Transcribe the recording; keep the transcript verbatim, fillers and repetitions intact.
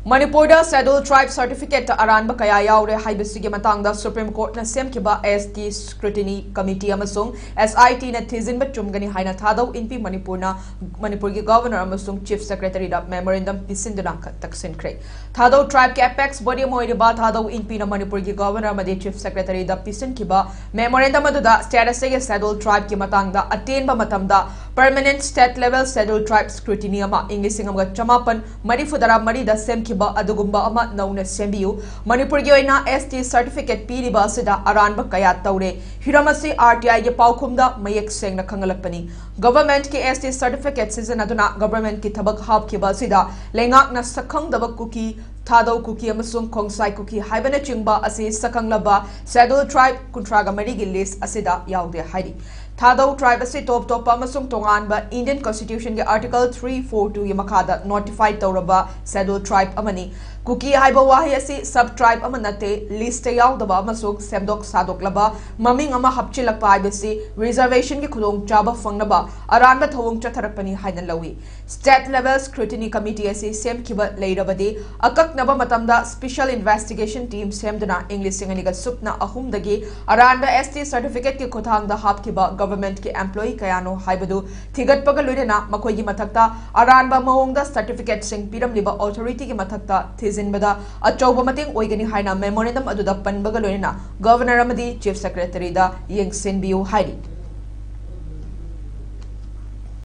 ꯃꯅꯤꯄꯨꯔꯗ Scheduled Tribe Certificate ꯑꯔꯥꯟꯕ ꯀꯌꯥ ꯌꯥꯎꯔꯦ ꯍꯥꯏꯕꯁꯤꯒꯤ ꯃꯇꯥꯡꯗ Supreme Courtꯅ ꯁꯦꯝꯈꯤꯕ S T Scrutiny Committee ꯑꯃꯁꯨꯡ S I Tꯅ ꯊꯤꯖꯤꯟꯕ ꯆꯨꯝꯒꯅꯤ ꯍꯥꯏꯅ ꯊꯥꯗꯧ ꯏꯟꯄꯤ ꯃꯅꯤꯄꯨꯔꯅ ꯃꯅꯤꯄꯨꯔꯒꯤ Governor ꯑꯃꯁꯨꯡ Chief Secretaryꯗ memorandum ꯄꯤꯁꯤꯟꯗꯨꯅ ꯈ-, ꯇꯛꯁꯤꯟꯈ꯭ꯔꯦ꯫ ꯊꯥꯗꯧ tribeꯀꯤ apex body ꯑꯃ ꯑꯣꯏꯔꯤꯕ ꯊꯥꯗꯧ ꯏꯟꯄꯤꯅ ꯃꯅꯤꯄꯨꯔꯒꯤ Governor ꯑꯃꯗꯤ Chief Secretaryꯗ ꯄꯤꯁꯤꯟꯈꯤꯕ memorandum ꯑꯗꯨꯗ state ꯑꯁꯤꯒꯤ Scheduled Tribeꯀꯤ ꯃꯇꯥꯡꯗ ꯑꯇꯦꯟꯕ ꯃꯇꯝꯗ Permanent State Level Scheduled Tribe Scrutiny ꯑꯃ ꯏꯪ ꯂꯤꯁꯤꯡ ꯑꯃꯒ ꯆꯃꯥꯄꯟ ꯃꯔꯤꯐꯨꯇꯔꯥ ꯃꯔꯤꯗ ꯁꯦꯝꯈꯤꯕ ꯑꯗꯨꯒꯨꯝꯕ ꯑꯃ ꯅꯧꯅ ꯁꯦꯝꯕꯤꯌꯨ꯫ ꯃꯅꯤꯄꯨꯔꯒꯤ ꯑꯣꯏꯅ S T certificate ꯄꯤꯔꯤꯕ ꯑꯁꯤꯗ ꯑꯔꯥꯟꯕ ꯀꯌꯥ ꯇꯧꯔꯦ꯫ ꯍꯤꯔꯝ ꯑꯁꯤ R T Iꯒꯤ ꯄꯥꯎꯈꯨꯝꯗ ꯃꯌꯦꯛ ꯁꯦꯡꯅ ꯈꯪꯍꯜꯂꯛꯄꯅꯤ꯫ Governmentꯀꯤ S T certificate ꯁꯤꯖꯤꯟꯅꯗꯨꯅ governmentꯀꯤ ꯊꯕꯛ ꯍꯥꯞꯈꯤꯕ ꯑꯁꯤꯗ ꯂꯩꯉꯥꯛꯅ ꯁꯛꯈꯪꯗꯕ ꯀꯨꯀꯤ, ꯊꯥꯗꯧ ꯀꯨꯀꯤ ꯑꯃꯁꯨꯡ ꯈꯣꯡꯁꯥꯏ ꯀꯨꯀꯤ ꯍꯥꯏꯕꯅꯆꯤꯡꯕ ꯑꯁꯤ ꯁꯛꯈꯪꯂꯕ Scheduled Tribe ꯀꯨꯟꯊ꯭ꯔꯥꯒ ꯃꯔꯤꯒꯤ list ꯑꯁꯤꯗ ꯌꯥꯎꯗꯦ ꯍꯥꯏꯔꯤ꯫ ꯊꯥꯗꯧ tribe ꯑꯁꯤ ꯇꯣꯞ ꯇꯣꯞꯄ ꯑꯃꯁꯨꯡ ꯇꯣꯉꯥꯟꯕ Indian Constitutionꯒꯤ Article three four twoꯒꯤ ꯃꯈꯥꯗ notify ꯇꯧꯔꯕ Scheduled Tribe ꯑꯃꯅꯤ꯫ ꯀꯨꯀꯤ ꯍꯥꯏꯕ ꯋꯥꯍꯩ ꯑꯁꯤ sub tribe ꯑꯃ ꯅꯠꯇꯦ꯫ Listꯇ ꯌꯥꯎꯗꯕ ꯑꯃꯁꯨꯡ ꯁꯦꯝꯗꯣꯛ ꯁꯥꯗꯣꯛꯂꯕ ꯃꯃꯤꯡ ꯑꯃ ꯍꯥꯞꯆꯤꯜꯂꯛꯄ ꯍꯥꯏꯕꯁꯤ reservationꯒꯤ ꯈꯨꯗꯣꯡꯆꯥꯕ ꯐꯪꯅꯕ ꯑꯔꯥꯟꯕ ꯊꯧꯑꯣꯡ ꯆꯠꯊꯔꯛꯄꯅꯤ ꯍꯥꯏꯅ ꯂꯧꯏ꯫ State Level Scrutiny Committee ꯑꯁꯤ ꯁꯦꯝꯈꯤꯕ ꯂꯩꯔꯕꯗꯤ, ꯑꯀꯛꯅꯕ ꯃꯇꯝꯗ Special Investigation Team ꯁꯦꯝꯗꯨꯅ ꯏꯪ ꯂꯤꯁꯤꯡ ꯑꯅꯤꯒ ꯁꯨꯞꯅ ꯑꯍꯨꯝꯗꯒꯤ ꯑꯔꯥꯟꯕ S T certificateꯀꯤ ꯈꯨꯠꯊꯥꯡꯗ ꯍꯥꯞꯈꯤꯕ governmentꯀꯤ employee ꯀꯌꯥꯅꯣ ꯍꯥꯏꯕꯗꯨ ꯊꯤꯒꯠꯄꯒ ꯂꯣꯏꯅꯅ ꯃꯈꯣꯏꯒꯤ ꯃꯊꯛꯇ ꯑꯔꯥꯟꯕ ꯃꯑꯣꯡꯗ certificateꯁꯤꯡ ꯄꯤꯔꯝꯂꯤꯕ authorityꯒꯤ ꯃꯊꯛꯇ ꯊꯤꯖꯤꯟꯕꯗ ꯑꯆꯧꯕ ꯃꯇꯦꯡ ꯑꯣꯏꯒꯅꯤ ꯍꯥꯏꯅ memorandum ꯑꯗꯨꯗ ꯄꯟꯕꯒ ꯂꯣꯏꯅꯅ Governor ꯑꯃꯗꯤ Chief Secretaryꯗ ꯌꯦꯡꯁꯤꯟꯕꯤꯌꯨ ꯍꯥꯏꯔꯤ꯫